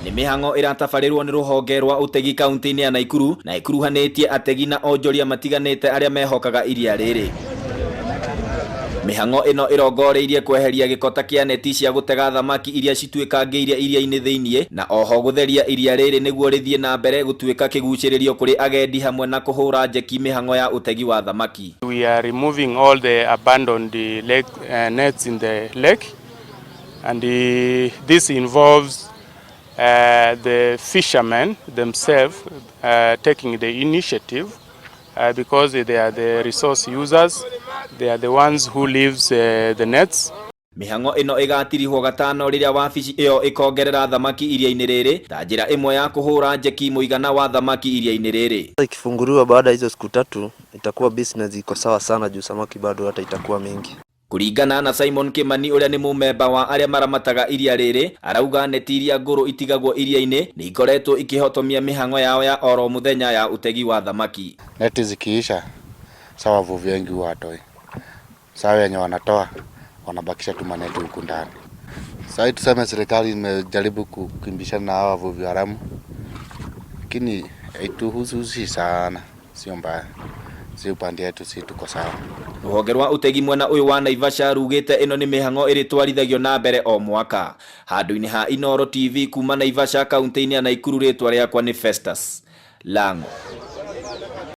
Nĩ mĩhang'o ĩratabarĩrwo nĩ rũhonge rwa ũtegi kaunti-inĩ ya Naikuru na ĩkuruhanĩtie ategi na onjoria matiganĩte arĩa mehokaga iria rĩrĩ. Mĩhang'o ĩno ĩrongoreirie kweheria gĩko ta kĩa neti cia gũtega thamaki iria cituĩkangĩire iria-inĩ thĩinĩ na oho gũtheria iria rĩrĩ nĩguo rĩthiĩ na mbere gũtuĩka kĩgucĩrĩrio kũrĩ agendi hamwe na kũhũra njeki mĩhang'o ya ũtegi wa thamaki. We are removing all the abandoned lake, nets in the lake and this involves the fishermen themselves taking the initiative because they are the resource users, they are the ones who leaves the nets. Mĩhang'o ĩno ĩgatirihwo gatano rĩrĩa wabici ĩyo ĩkongerera thamaki iria-inĩ rĩrĩ ta njĩra ĩmwe ya kũhũra njeki mũigana wa thamaki iria-inĩ rĩrĩ. Ikifunguliwa baada ya hizo siku 3 itakuwa business iko sawa sana juu samaki bado hata itakuwa mingi. Kũringana na Simon Kimani ũrĩa nĩ mũmemba wa arĩa maramataga iria rĩrĩ, arauga neti iria ngũrũ itigagwo iria-inĩ nĩ ikoretwo ikĩhotomia mĩhang'o yao ya oro mũthenya ya ũtegi wa thamaki. Neti zikiisha, sawa wavuvi wengi huwa watoi. Sawa wenye wanatoa wanabakisha tu maneti huku ndani. Sasa tuseme serikali imejaribu kukimbishana na hawa wavuvi haramu, lakini haituhusu sana, sio mbaya. Si upande yetu, si tuko sawa. Rũhonge rwa ũtegi mwena ũyũ wa Naivasha rugĩte ĩno nĩ mĩhang'o ĩrĩtwarithagio na mbere o mwaka. Handũ-inĩ ha Inooro TV kuma Naivasha kaunti-inĩ ya Naikuru, rĩtwa rĩakwa nĩ Festus Lango.